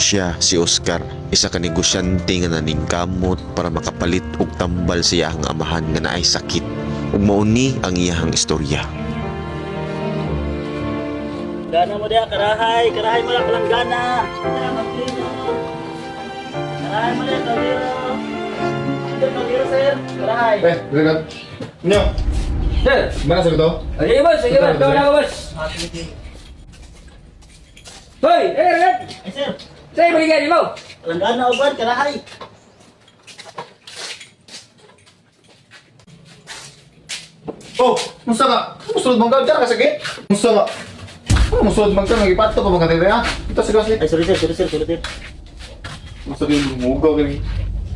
Siya si Oscar, isa ka negosyante nga naningkamot para makapalit og tambal sa iyahang amahan nga naay sakit. Ug mao ni ang iyahang istorya. Gana mo diha, karahay. Karahay mo lang palang gana. Karahay mo diha, kaldero. Sir, kaldero, sir. Karahay. Eh, good. Nyo, Sir! mana sa to? Sige boss, sige boss, gawin ako boss. Ah, sige, sige. Hoy, eh, eh, Ay, sir. sa'yo baligyan mo. Palang gana o ba? Karahay. Oh, unsa ka? Musulod man ka ka sakit? Unsa ka? Oh, musulod man ka magipato pa man ka diri ha. Ito sa kasi. Ay, sorry, sir. Sorry, sir. Sorry, sir. Unsa din mugaw kani.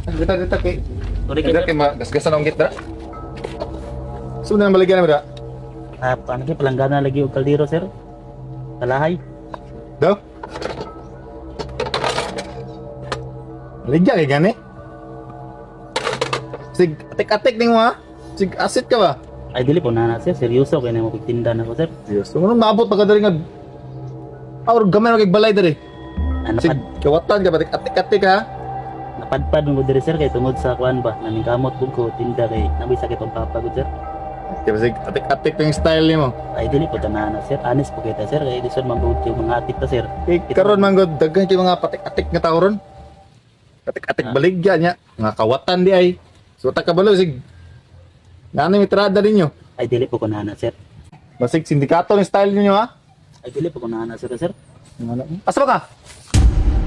Ah, dita dita kay. Sorry, kay Dita sir. kay magasgasan ang gitna. So na baligyan na ba? Ah, paano kayo? Palang gana lagi o kaldero, sir. Kalahay. Daw. Baligya kay gani. Sig atik-atik nimo ha. Sig asit ka ba? Ay, dili po na na, sir. Seryoso kaya na mo pagtinda na ko, sir. Diyos, so, anong maabot pa ka diri nga Awr gamay ra kay balay diri. Ah, Sig kawatan ka ba atik-atik ha. Napadpad mo diri, sir, kay tungod sa kuan ba. Naningkamot ko ko tinda kay nabi sakit ang papa ko, sir. Kaya sig atik-atik yung style nimo. Ay, dili po tanan na, sir. Honest po kita, sir. Kay lisod man gud yung mga atik ta, sir. Eh, karon man gud daghan kay mga patik-atik nga tao ron. Atik-atik baligya niya, mga kawatan di ay. So ta kabalo sig Nani may tirada ninyo. Ay, dili po ko na na, sir. Basig sindikato yung style ninyo ha. Ay, dili po ko na na, sir, sir. Asa ba ka?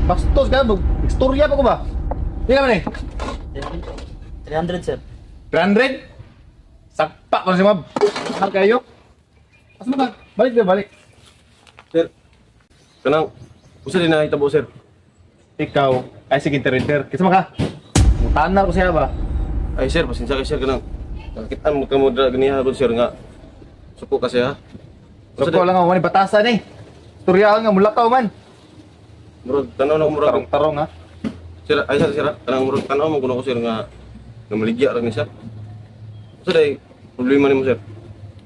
Bastos ka, istorya pa ko ba? Di naman eh. 300, sir. 300? Sakpa ko si Mab. Mahal kayo. Asa ba ka? Balik na, balik. Sir, kanang, usa din nakita sir. Ikaw, ay sige, inter. Kisa ka? Mutanar ko siya ba? Ay sir, pasensya kay sir kanang. Nakitaan mo ka mo dra ganiha gud sir nga. Suko kasi ha. So ko lang ako, man batasan eh. Istoryahan nga, mulakaw man. Murag tanaw na ko murag. Tarong-tarong ha. Sir, ay sir, sir, kanang murag tanaw mo kuno ko sir nga namaligya ra ni siya. Usa day problema nimo sir?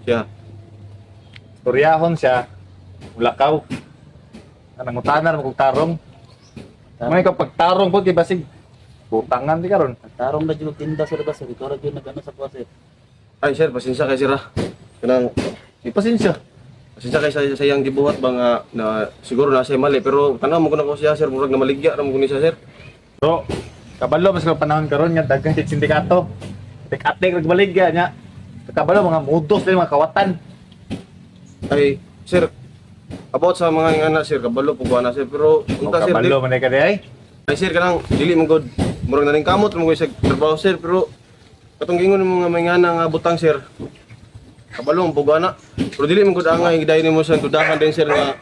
Siya. Istoryahon siya, mulakaw. Nangutanar mo kung tarong. May kapag tarong po, di ba sig? Butangan di karon. Tarong na jud tinda, sir, ba, sir. Ikaw ra jud nag-ano sa kuha, sir. Ay sir, pasensya kay sir ha. Kanang Di pasensya. pasensya kay sa iyang gibuhat ba nga na siguro na siya mali pero tanaw mo kuno ko siya sir murag namaligya ra mo kuno siya sir. Bro, kabalo mas panahon karon nga daghan kay sindikato. Tik-atik nagbaligya niya. Kabalo mga mudos din mga kawatan. Ay sir, about sa mga nga na sir, kabalo po na sir pero unta sir, kabalo man ka di ay. Ay sir kanang dili mo god murag na ning kamot mo sa trabaho sir pero katong gingon mo nga may ngana nga butang sir. Kabalo ang pugana. Pero dili mo god angay gidayon nimo sa dudahan din sir nga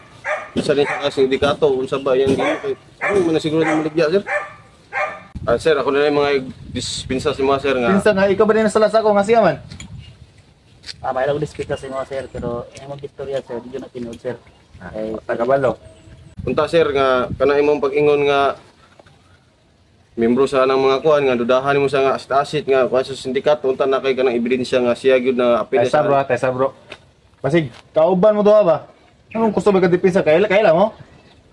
isa din sa sindikato unsa ba yang gimo kay ano mo na siguro ni maligya sir. Ah sir, ako na lang yung mga dispensa si mga sir nga. Pinsan nga ikaw ba din nasala sa ako nga siya man? Ah, may lang dispute sa mga sir, pero yung mga istorya, sir, di na tinuod, sir. Ay, Kabalo. Unta sir nga kana imong pag-ingon nga membro sa nang mga kuan nga dudahan nimo sa nga asit nga kuan sa sindikato unta na kay kanang ebidensya nga siya gyud na apil Tesa bro, tesa bro. Basig, kauban mo doha ba? Anong gusto ba ka depensa? Kaila, kaila mo?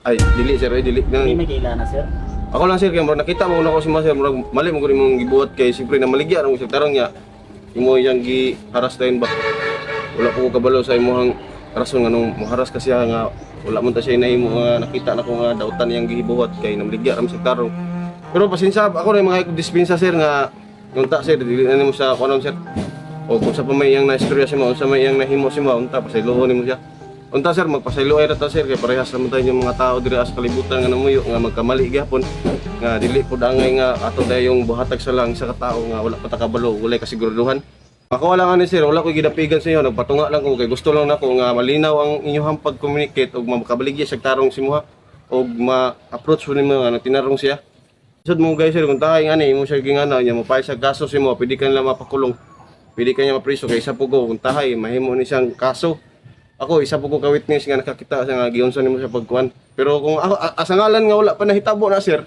Ay dili sir, ay dili hindi nang may kailangan, sir. Ako lang sir kay murag nakita mo na ko si mga sir murag mali mo gud imong gibuhat kay siyempre na maligya ra mo sa tarong niya. Imo yang giharas dayon ba. Wala ko kabalo sa imong rason nganong moharas ka siya nga wala man ta siya nahimo nga nakita na ko nga dautan yang gibuhat kay namaligya ra mo sa tarong. Pero pasensya ako na yung mga dispensa sir nga unta sir dili na nimo sa kuanon sir. O kung sa pa may iyang naistorya si mo, unsa may iyang nahimo si mo, unta pasayloon nimo siya. Unta sir, magpasaylo ay ra ta sir kay parehas naman tayo yung mga tao diri sa kalibutan nga namuyo nga magkamali gyapon nga dili pud angay nga ato dayong buhatag sa lang sa katao nga wala pa ta kabalo, walay kasiguraduhan. Ako wala nga ni sir, wala ko'y gidapigan sa inyo, nagpatunga lang ko kay gusto lang nako nga malinaw ang inyong pag-communicate ug makabaligya sa tarong simuha ug ma-approach mo nimo nga nagtinarong siya. Sud mo guys sir, kung tahay nga ni imo siya gingana niya mo sa kaso si mo, pwede ka nila mapakulong. Pwede ka niya mapriso kay isa po ko kung tahay mahimo ni siyang kaso. Ako isa po ko ka witness nga nakakita sa nga giunsa nimo sa pagkuan. Pero kung ako asa ngalan nga wala pa nahitabo na sir,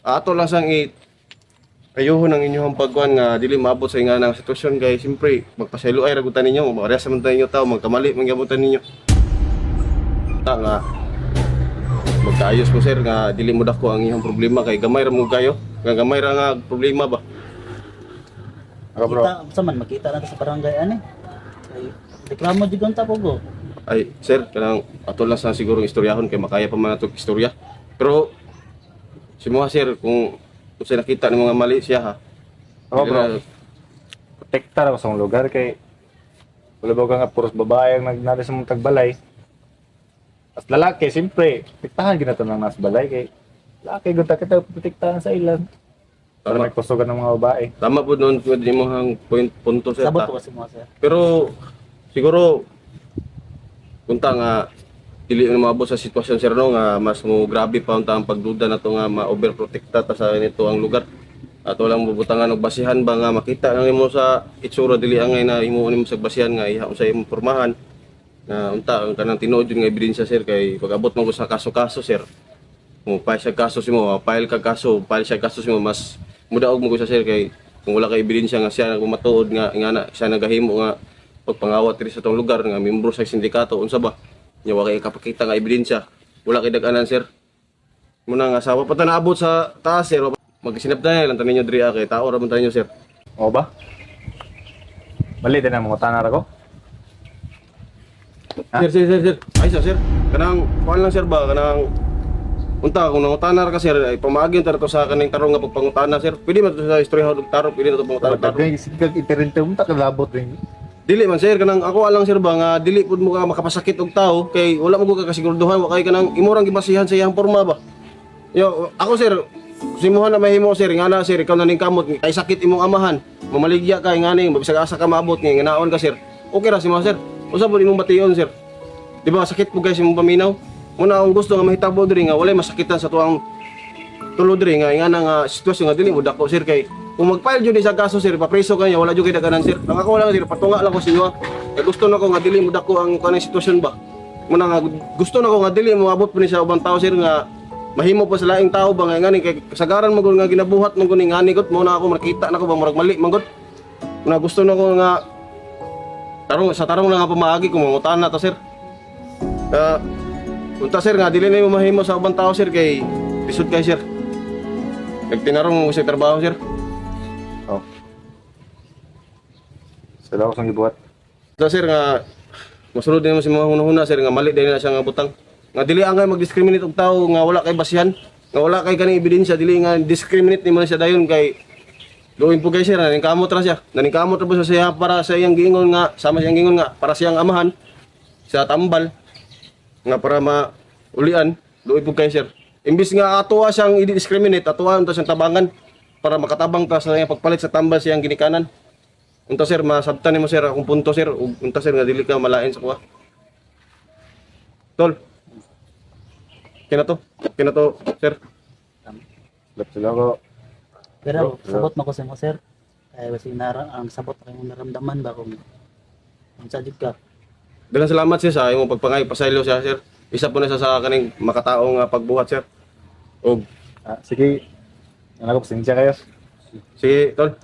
ato lang sang i ayuhon ang inyong pagkuan nga dili maabot sa nga ng sitwasyon kay siyempre magpasaylo ay ragutan ninyo, parehas man tayo tao magkamali man gyud ninyo. Ta nga Magkaayos mo, sir, nga dili mo dako ang iyang problema kay gamay ra mo kayo. Nga gamay ra nga problema ba. Ako, bro. Kita sa man makita na to sa barangay ani. Kay reklamo jud unta po go. Ay, sir, kanang ato lang sa siguro istoryahon kay makaya pa man ato istorya. Pero si mo, sir, kung sa nakita ng mga mali siya ha. Ako, bro. Dili na- Protektar ako sa akong lugar kay wala ba ka nga puros babae ang nagnari sa mong tagbalay. As lalaki, siyempre, protektahan gina to ng nas balay kay lalaki gud ta kita protektahan sa ilan. Para Tama. may kusugan ng mga babae. Tama po noon pwede mo hang point punto, sir. Sabot Ta. po kasi mo, sir. Pero siguro kunta nga dili na maabot sa sitwasyon, sir, no, nga mas mo grabe pa unta ang pagduda na to nga ma-overprotecta ta sa nito ang lugar. Ato lang bubutangan og basihan ba nga makita lang nimo sa itsura, dili angay na himuon nimo sa basihan nga iha sa imong pormahan na unta ang kanang tinuod yun nga ebidensya, sir, kay pag-abot mo ko sa kaso-kaso, sir, mo file siya kaso si mo, file ka kaso, file siya kaso si mo, mas mudaog mo ko siya, sir, kay kung wala ka ebidensya nga siya nagmatuod nga nga na siya nagahimo nga pagpangawat diri sa tong lugar nga membro sa sindikato unsa ba nya wa kay kapakita nga ebidensya, wala kay dag-anan, sir. Muna nga asawa pa ta naabot sa taas, sir, magsinabtan lang taninyo diri ah, kay tao ra man taninyo, sir. O ba? Mali din ang mga tanar ako. Ha? Sir, sir, sir, sir. Ay, sir, sir. Kanang, kuan lang, sir, ba? Kanang, unta, kung nangutanar ka, sir, ay pamaagi yung to sa kaning tarong nga pagpangutana, sir. Pwede man to sa istorya og tarong, pwede na to pangutana tarong. Dagay sigag itirinta mo ta kalabot rin. Dili man, sir, kanang ako alang, sir, ba, nga dili pud mo ka makapasakit og tao, kay wala mo ko kakasiguraduhan, wa kay kanang imurang gibasihan sa iyang porma ba. Yo, ako, sir, simuhan na mahimo, sir, nga na, sir, ikaw na ning kamot, kay sakit imong amahan, mamaligya ka, nga ning, bisag asa ka maabot, nga nganaon ka, sir. Okay ra si mo, sir. Usa po imong bation, sir? Di ba sakit po guys imong paminaw? Muna akong gusto nga mahitabo diri nga walay masakitan sa tuang tulo diri nga nga na nga sitwasyon nga dili mo dako, sir, kay kung mag-file jud ni sa kaso, sir, papreso kanya, wala jud kay daganan, sir. Ang ako lang, sir, patunga lang ko sa inyo. Kay gusto na ko nga dili mo dako ang kanang sitwasyon ba. Muna nga gusto na ko nga dili mo abot pa ni sa ubang tao, sir, nga mahimo pa sa laing tao ba nga ngani kay kasagaran mo gud nga ginabuhat mo gud ni ngani gud mo na ako makita na ko ba murag mali man gud. Muna gusto na ko nga tarong sa tarong lang nga pamaagi kung mangutan na ta, sir. Unta, sir, nga dili na yung mahimo sa ubang tao, sir, kay lisod kay, sir. Nagtinarong mo sa trabaho, sir. Oh. Sila ako sa gibuhat. Unta, sir, nga masunod din mo sa mga hunahuna, sir, nga mali dahil na siya nga butang. Nga dili angay mag-discriminate og tao nga wala kay basihan, nga wala kay kaning ebidensya, dili nga discriminate nimo na siya dayon kay luoy po kay sir, naningkamot ra siya. Naningkamot ra po siya siya para sa iyang giingon nga sama siyang giingon nga para siyang amahan sa tambal nga para maulian, luoy po kay sir. Imbis nga atoa siyang i-discriminate, atoa unta siyang tabangan para makatabang ta sa iyang pagpalit sa tambal siyang ginikanan. Unta, sir, masabtan nimo, sir, akong punto, sir, ug unta, sir, nga dili ka malain sa kuha. Tol. Kina to? Kina to, sir? Lap sila ako. Pero Bro, bro. sabot mo ko sa mo, sir. Kay basi nara ang sabot kay mong naramdaman ba kung unsa jud ka. Daghang salamat, sir, sa imong pagpangay pasaylo siya, sir. Isa po na siya sa kaning makataong nga pagbuhat, sir. Og Ah, sige. Ano ko, pasensya kayo. Sige, tol.